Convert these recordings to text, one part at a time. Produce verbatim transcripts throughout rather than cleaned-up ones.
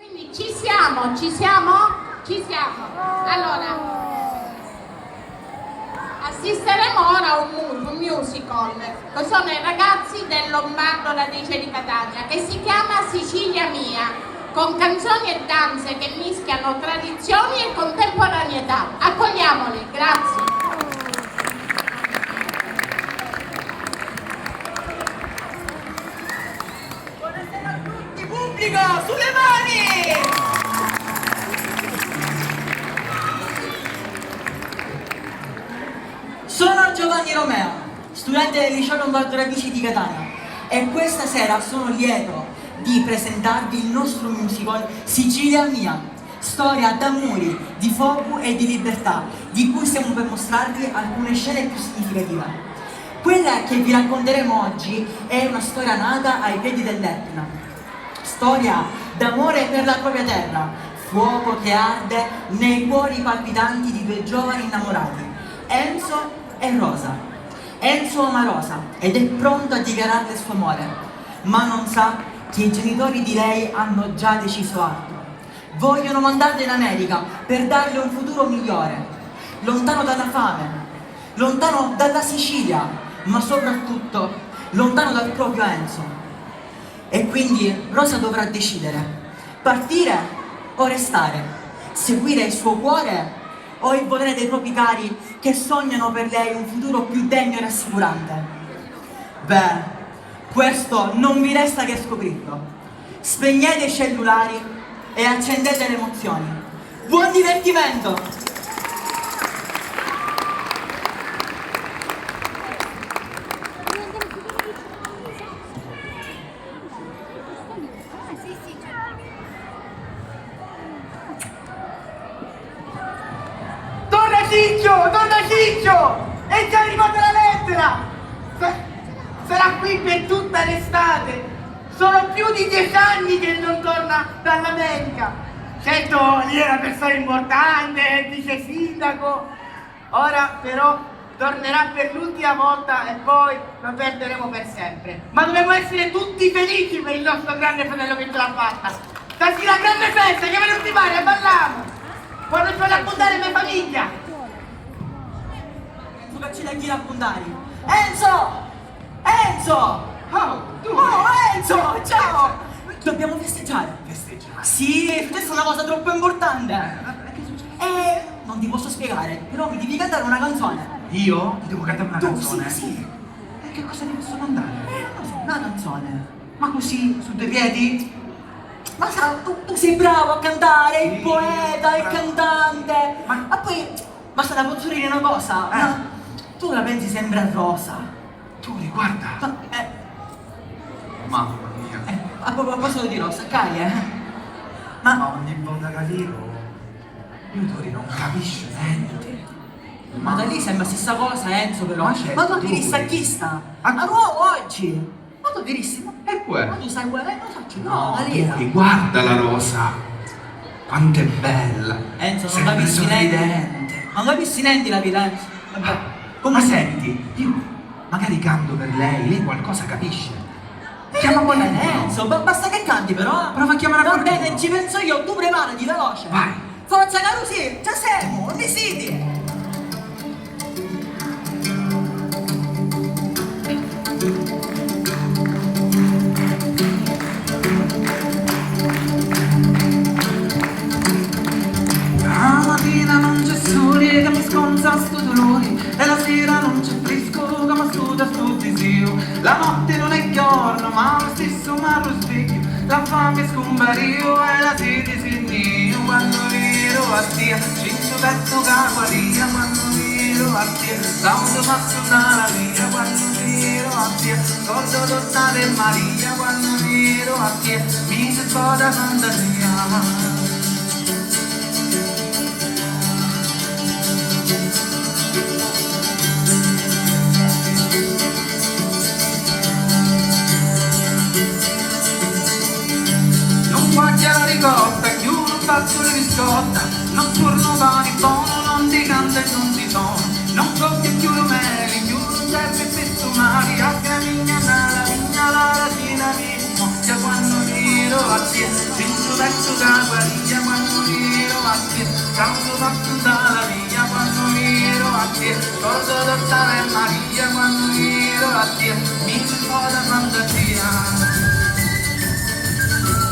Quindi ci siamo, ci siamo, ci siamo. Allora, assisteremo ora a un mu-, un musical. Sono i ragazzi del Lombardo Radice di Catania, che si chiama Sicilia Mia, con canzoni e danze che mischiano tradizioni e contemporaneità. Accogliamoli, grazie. Buonasera a tutti, pubblico, sulle mani! Sono Giovanni Romeo, studente del Liceo Lombardo Radici di Catania, e questa sera sono lieto di presentarvi il nostro musical Sicilia Mia, storia d'amore, di focu e di libertà, di cui stiamo per mostrarvi alcune scene più significative. Quella che vi racconteremo oggi è una storia nata ai piedi dell'Etna. Storia d'amore per la propria terra, fuoco che arde nei cuori palpitanti di due giovani innamorati, Enzo e Rosa. Enzo ama Rosa ed è pronto a dichiararle il suo amore, ma non sa che i genitori di lei hanno già deciso altro. Vogliono mandarla in America per darle un futuro migliore, lontano dalla fame, lontano dalla Sicilia, ma soprattutto lontano dal proprio Enzo. E quindi Rosa dovrà decidere: partire o restare, seguire il suo cuore o il volere dei propri cari che sognano per lei un futuro più degno e rassicurante. Beh, questo non vi resta che scoprirlo. Spegnete i cellulari e accendete le emozioni. Buon divertimento! Donna Ciccio, donna Ciccio, è già arrivata la lettera! Sa-, sarà qui per tutta l'estate! Sono più di dieci anni che non torna dall'America! Certo, lì è una persona importante, il vice sindaco. Ora però tornerà per l'ultima volta e poi lo perderemo per sempre. Ma dobbiamo essere tutti felici per il nostro grande fratello che ce l'ha fatta. Stasera grande festa, che ve non ti pare, balliamo! Quando ci vuole appuntare mia famiglia! Enzo, che ci da chi appuntare? Enzo! Enzo! Oh, tu! Oh, Enzo, ciao! Dobbiamo festeggiare. Festeggiare? Sì, questa è una cosa troppo importante. Eh, vabbè, che succede? Eh, non ti posso spiegare, però mi devi cantare una canzone. Io? Ti devo cantare una canzone? Tu, sì, sì. E che cosa ti posso cantare? Eh, non lo so, una canzone. Ma così, su due piedi? Ma sa, tu, tu sei bravo a cantare, il poeta, il cantante. Ma poi, ma sta, posso dire una cosa? Eh. Ma tu la pensi sempre a Rosa? Tu li guarda. Ma, eh. Mamma mia. Eh, a proposito di Rosa, cari, eh? Ma ogni volta che arrivo, io Tori non capisco niente. Ma da lì sembra stessa cosa, Enzo, però. Ma certo, ma tu dirissi a chista? A nuovo oggi? Ma tu dirissi, ma... E poi? Ma tu sai qual è? Lo saccio, no, no, da lì. Tori, guarda la Rosa. Quanto è bella. Enzo, non capissi niente. Non capissi niente la vita, Enzo. Vabbè. Ma senti, io magari canto per lei, lei qualcosa capisce. Chiama qualcuno. Eh, Enzo, ba-, basta che canti però. Prova a chiamare qualcuno. Va bene, ci penso io, tu preparati veloce. Vai. Forza Carusi, già siamo, unni siti? La matina non c'è sole che mi sconza stu dolore, e la sera non c'è frisco che mi stuta stu disio. La notte non è giorno, ma lo stesso m'arruspichio. La fame scumparìu e la siti si nn'ìu quannu viru a tia, cincu pettu ca guarìa quannu viru a tia, l'autu passu nta la via quannu viru a tia, scordu tutta Ave Maria quannu viru a tia, mi si sbota fantasia. Non guagghia la ricotta, chiù non fazzu li biscotta, non furnu pani bonu, non ti cantu e non ti sonu, non cogghiu chiù lu meli, chiù non servi pi stu mali, a gramigna nna la vigna, la racina mi mmogghiu quannu viru a tia, cincu Pensu ca guarìa quannu viru a tia, tantu fattu nta la via quannu viru a tia, scordu tutta Ave Maria quannu viru a tia, mi si sposa fantasia.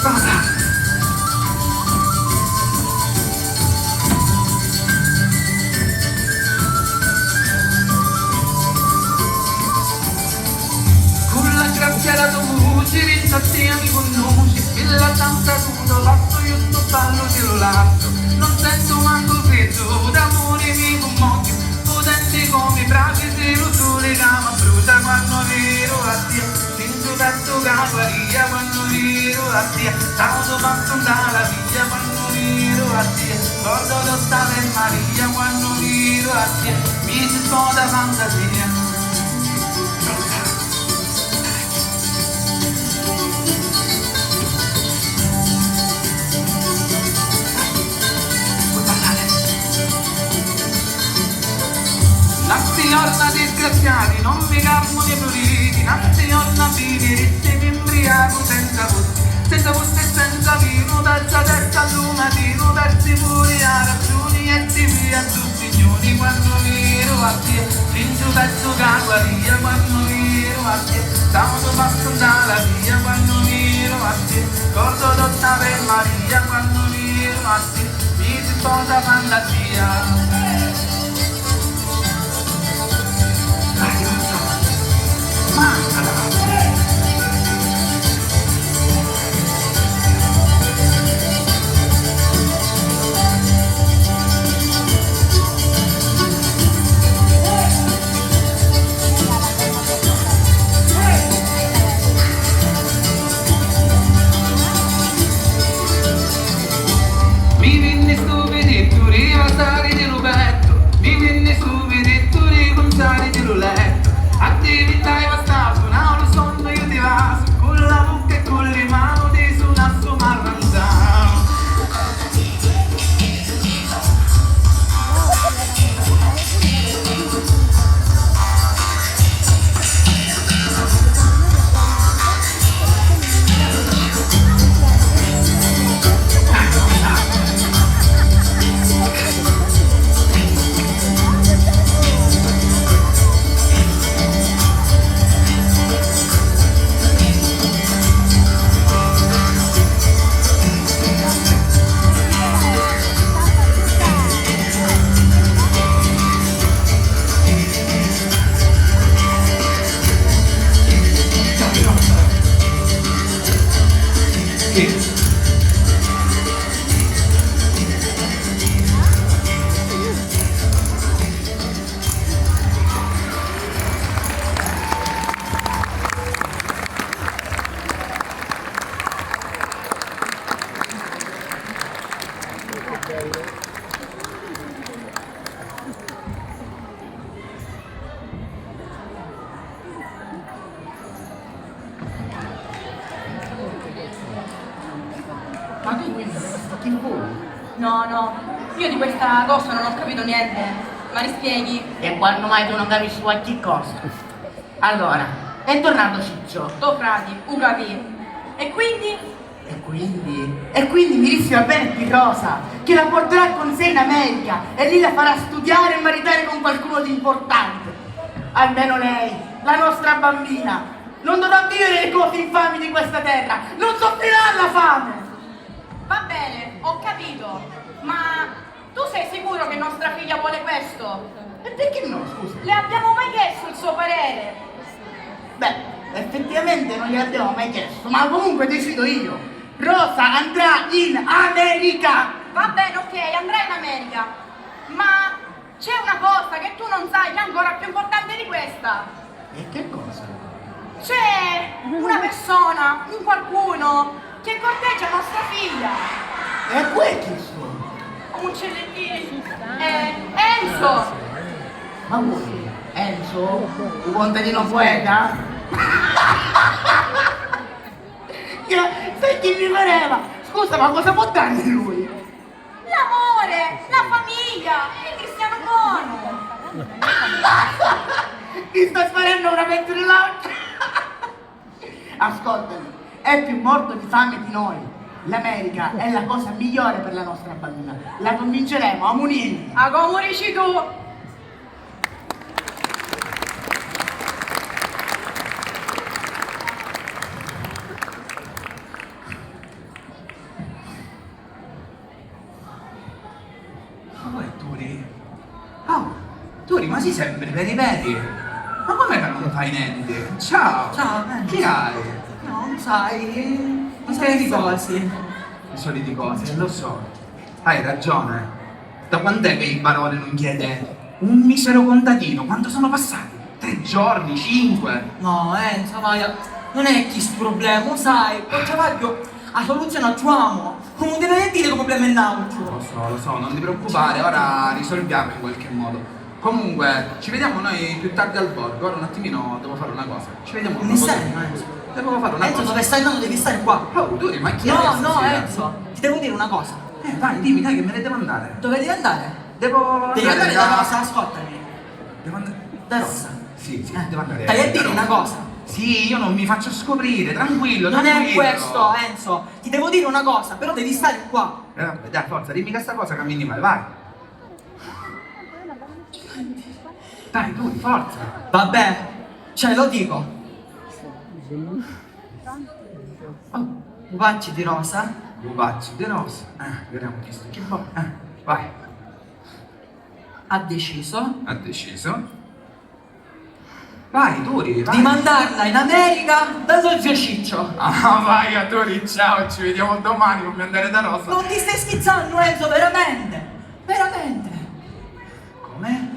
Rosa! Cu la grazia dâ to vuci, dintra a tia mi cunnuci, billa tantu cu to vattu, iu stu ballu ti lu lassu, non sentu mancu friddu, d'amuri mi cummogghiu, putenti comu i braci, si lu suli ca m'abbrucia quannu viru a tia, sintu pettu ca guarìa quannu viru a tia, tantu fattu nta la via quannu viru a tia, scordu tutta Ave Maria quannu viru a tia, mi si sposa fantasia. Natti jorna disgraziati, non mi calmu di pruriti, natti jorna biniritti, mi mbriacu senza vutti, senza vutti e senza vinu, dal tedescu a lu matinu, persi puri a ragiuni e ti via tutti i giorni quannu viru a tia, sintu pettu ca guarìa quannu viru a tia, tantu fattu nta la via quannu viru a tia, scordu tutta Ave Maria quannu viru a tia, mi si sposa fantasia. Mi vinni stu vidittu di vasari di lu pettu, mi vinni stu vidittu di cunzari di lu lettu, addivintai vastatu, na lu sonnu iu ti vasu, cu la vucca e cu li manu ti sunassu marranzanu. Ma tu quindi chi vuoi? No, no, io di questa cosa non ho capito niente. Ma mi spieghi? E quannu mai tu non capisci qualche cosa? Allora, è tornato Ciccio. To frati, u capì. E quindi? E quindi? E quindi mi dissi va bene di Rosa, che la porterà con sé in America e lì la farà studiare e maritare con qualcuno di importante. Almeno lei, la nostra bambina, non dovrà vivere le cose infami di questa terra, non soffrirà la fame. Va bene, ho capito, ma tu sei sicuro che nostra figlia vuole questo? E perché no, scusa? Le abbiamo mai chiesto il suo parere? Beh, effettivamente non gliel'abbiamo mai chiesto, ma comunque decido io. Rosa andrà in America! Va bene, ok, andrà in America, ma c'è una cosa che tu non sai che è ancora più importante di questa. E che cosa? C'è una persona, un qualcuno, che corteggia nostra figlia. E cu è chistu? Un cilichini. Eh, Enzo. Ma vuoi? Enzo? Un contadino poeta? Che, sai chi mi pareva? Scusa, ma cosa può darmi lui? L'amore, la famiglia, il cristiano buono. Mi sta sparendo una pezza di latte. Ascoltami, è più morto di fame di noi. L'America è la cosa migliore per la nostra bambina. La convinceremo, amunì! A comu dici tu! Ma poi Turi? Oh, Turi, ma si sempri peri peri? Ma comu ca non fai nenti? Ciao! Ciao, eh. Chi hai? No, non sai, una serie di cose. I soliti cosi, lo so. Hai ragione. Da quant'è che il barone non chiede un misero contadino? Quanto sono passati? Tre giorni, cinque? No, eh, insomma, non è chistu problema, sai, poi travagghiu, a soluzione a truvamu. Comu ti l'haiu a diri che u problema è n'autru? Lo so, lo so, non ti preoccupare, ora risolviamo in qualche modo. Comunque, ci vediamo noi più tardi al borgo, ora un attimino devo fare una cosa. Ci vediamo dopo. Dove stai andando, Enzo? Devo fare una cosa. Enzo, dove stai andando? Devi stare qua. Oh, Turi, ma chi è? No, no, Enzo, ti devo dire una cosa. Eh, vai, dimmi, dai, che me ne devo andare. Dove devi andare? Devo andare da Rosa, ascoltami. Devo andare da Rosa? Sì, sì, devo andare da Rosa. Ti hai a dire una cosa. Sì, io non mi faccio scoprire, tranquillo, tranquillo. Non è questo, Enzo. Ti devo dire una cosa, però devi stare qua. Eh, vabbè, dai, forza, dimmi questa cosa che mi ne vai, vai. Dai, Turi, forza. Vabbè, cioè, lo dico. Oh, u vacci di Rosa? U vacci di Rosa. Eh, vediamo chi sto, chi bo-, eh, vai. Ha deciso. Ha deciso. Vai, Turi, vai. Di mandarla in America da suo zio Ciccio. Ah, vai, Turi, ciao, ci vediamo domani, non mi andare da Rosa. Non ti stai schizzannu, Enzo, veramente? Veramente? Come?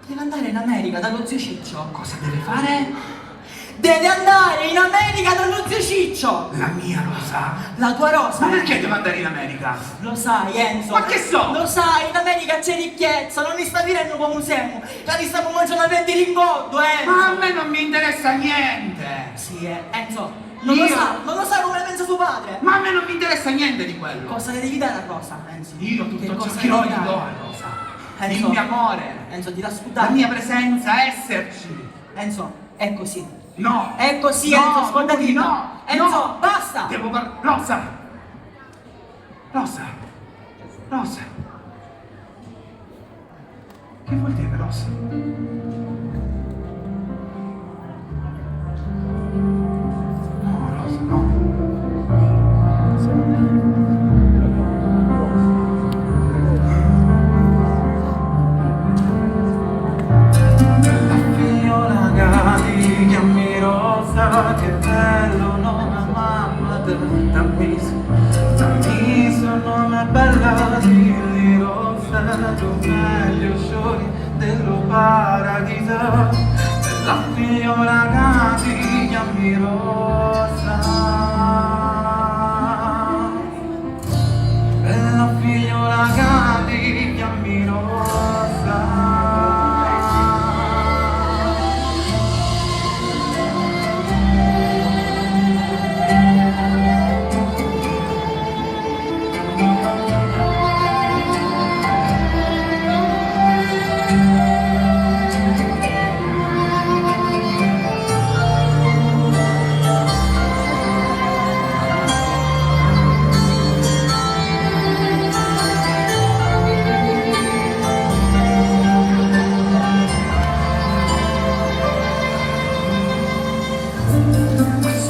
Deve andare in America dallo zio Ciccio. Cosa deve fare? Deve andare in America dallo zio Ciccio! La mia Rosa? La tua Rosa. Ma perché devo andare in America? Lo sai, Enzo. Ma che so? Lo sai, in America c'è ricchezza, non ni sta virennu comu semu, ca ni stamu mangiannu a venti lingottu, Enzo. Ma a me non mi interessa niente. Sì, eh, Enzo, non lo sa, non lo sa come pensa suo padre. Ma a me non mi interessa niente di quello. Cosa le devi dare a Rosa, Enzo? Io tutto ciò che ho gli do a Rosa. Enzo. Il mio amore. Enzo, ti la scurdari. La mia presenza, esserci. Enzo, è così. No! È così, Enzo, scordati, no! Enzo, basta! Devo par-, Rosa! Rosa! Rosa! Che vuol dire, Rosa? No, Rosa, no. Bella figliola ca ti chiami Rosa, che bellu nome, mamma ti t'ha misu, t'ha misu nome, bella di Rosa, lu megliu sciuri di lu paradisu, bella figliola ca ti chiami Rosa. Bella figliola ca ti chiami Rosa.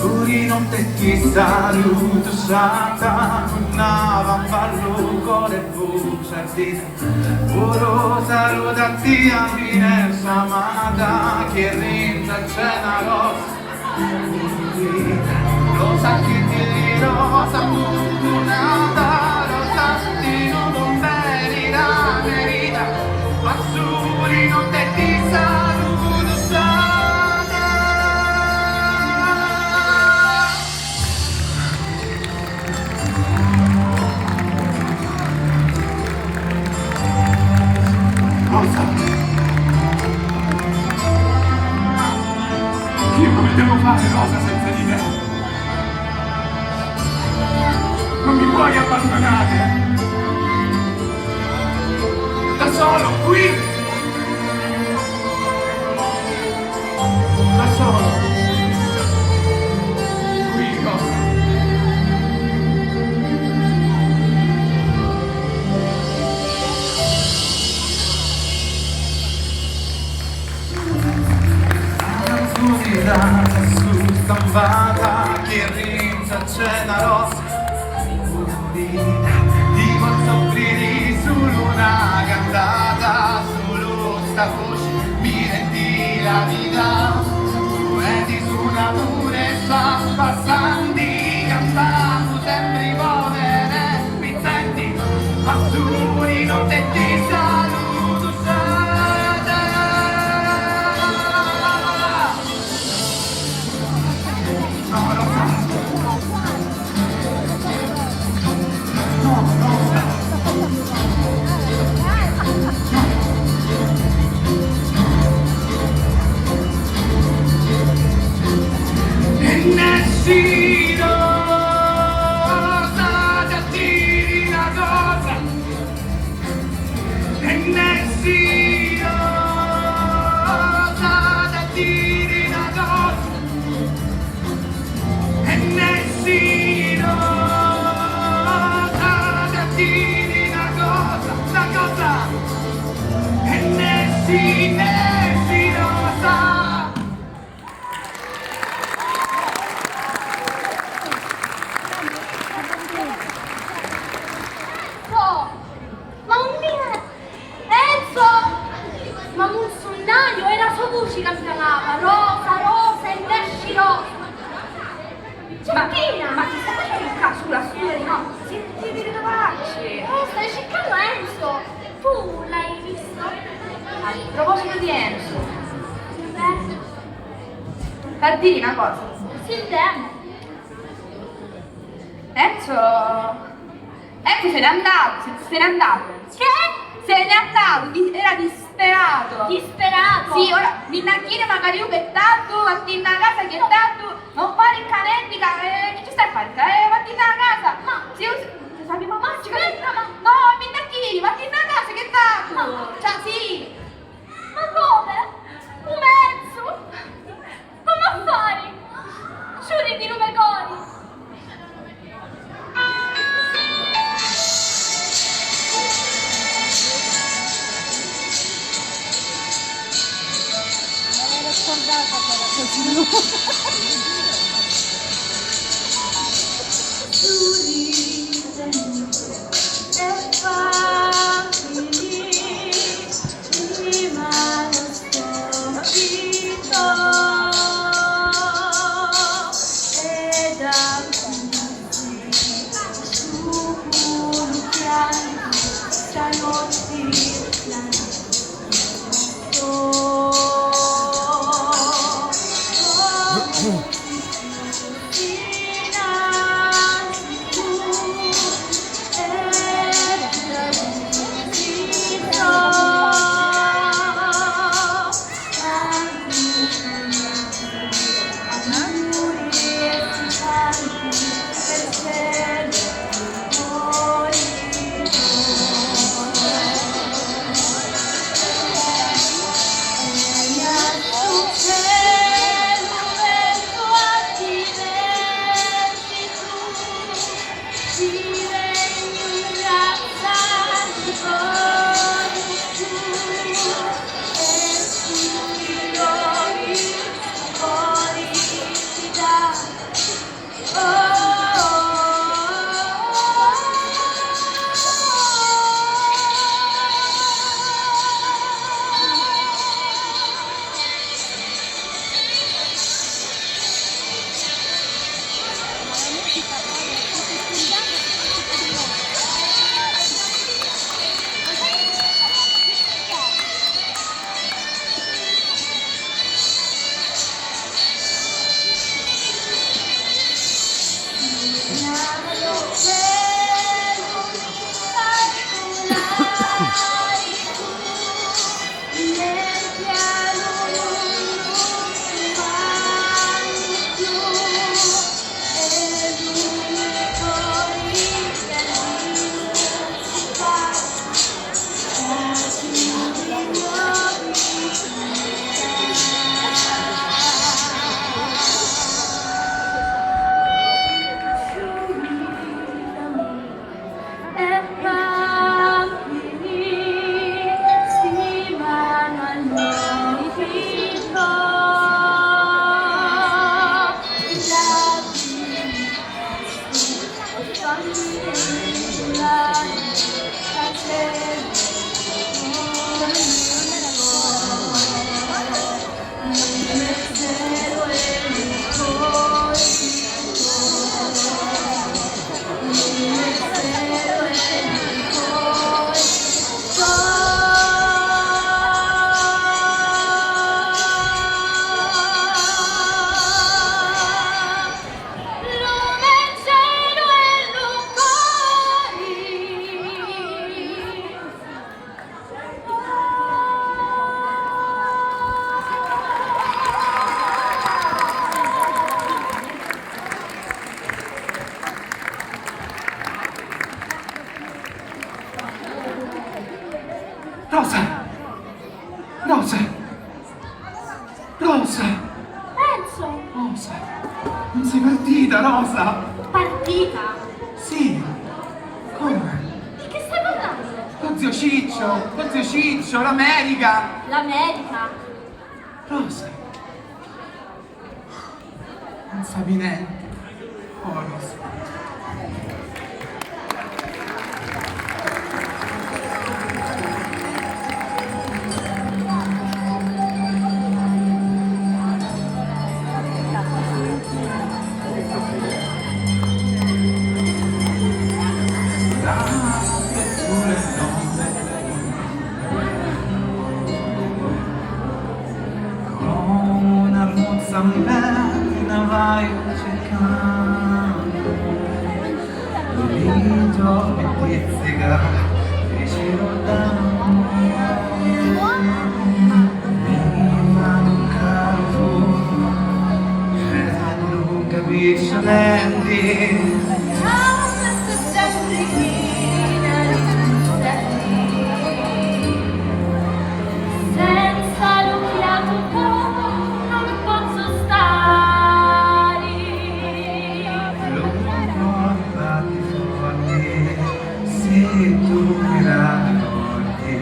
Suri notte ti salutu santa, nun ava a fallu core buciardina. Puru saluta a tia Minerva amata, chi rintra c'è na rosa. Rosa chi ti li rosa furtunata, rosa ti nu tumberi la me vita, ma suri notte ti salutu santa. Rosa! Io come devo fare, Rosa, senza di te? Non mi puoi abbandonare! Da solo qui! Da solo. Qui, Rosa. Ti posso offrire solo una cantata, solo sta voce mi rende la vita. Poeti, suonatori, sta passando, cantando sempre i poveri pezzenti, ma soli non te ti saluto. E nessuno sa da dire una cosa. E nessuno sa da dire una cosa. E nessuno sa da dire una cosa, una cosa. E nessuno, nessuno sa. Ma un mira-, Enzo! Ma un sunnaio, era la sua voce che mi chiamava, Rosa, Rosa, e nesci Rosa. Ma, Giacchina! Ma ti stai facendo un caso con la signora di no? Sentimi che facci! Eh, stai cercando Enzo! Tu l'hai visto? A proposito di Enzo. Beh. Per dire una cosa. Sentiamo. Enzo, Enzo se n'è andato, se, se n'è andato. Che? Se n'è andato, di-, era disperato. Disperato? Sì, ora, mi nn'acchini magari io che tanto, a ti nna casa che tanto, non fare il canettica, eh, che ci stai a fare? Eh, ma ti nna casa. Ma se io, se, se sappiamo mangi, aspetta, ma no, mi nn'acchini, ma ti nna casa che tanto. Ma cioè, sì. Ma come? Come Enzo? Come a fari? Ciuri di lu me cori! Mi l'era scurdata che era così. Rosa! Rosa! Enzo! Rosa! Non sei partita, Rosa! Partita? Sì! Come? Di che stai parlando? Lo zio Ciccio! Lo zio Ciccio! L'America! L'America? Rosa! Non sapi nenti. Oh, Rosa. Comu na muzza mberna vaiu circannu, li to pizzicati ci lu danu, mi manu caru fu, e non capisciu nenti. Senza lu fiatu tu non pozzu stari. Lu cori batti forti, si tu tirati forti,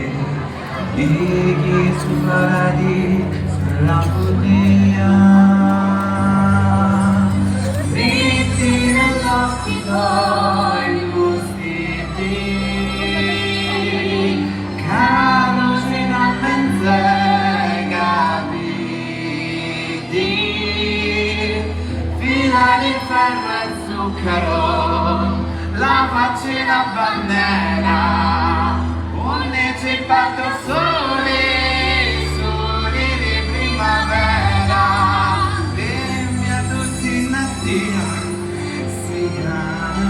di chi tu farati la putia. Metti nell'occhi tuoi Carusi na menzega vidi, fila di ferro e zucchero, la facci na bannera, unni ci battu suli, suli di primavera, dimmi a tutti na tia. Siana,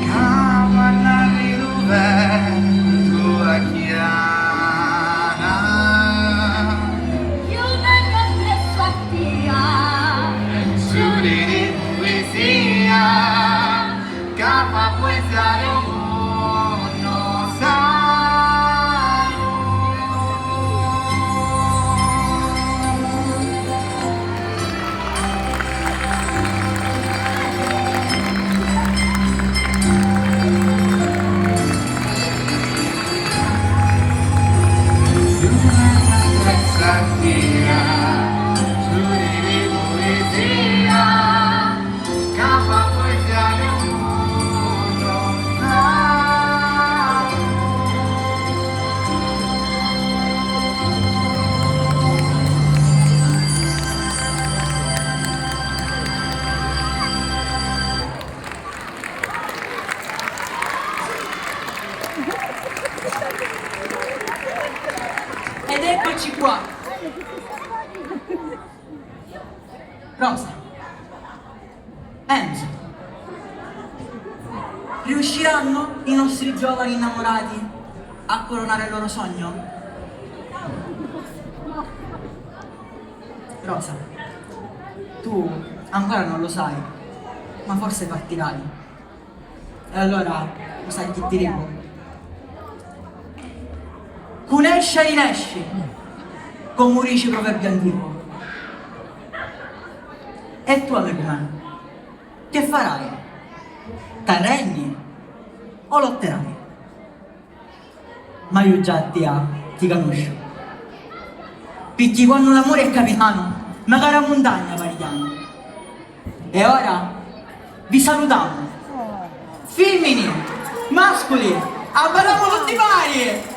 ca parla di lu ventu a Chiana. Iu vengu appressu a tia. Giuri di puisia, ca fa puisia di un munnu sanu. Ed eccoci qua. Rosa. Enzo. Riusciranno i nostri giovani innamorati a coronare il loro sogno? Rosa, tu ancora non lo sai, ma forse partirai. E allora, lo sai chi ti dico? Cu nesci e rinesci, comu dici u proverbiu anticu. E tu, amicu meu, che farai? T'arrenni o lotterai? Ma iu già a tia ti canusciu. Picchì quannu l'amuri è capitanu, macari a muntagna parighjanu. E ora vi salutamu. Fimmini, masculi, abbaramu tutti pari!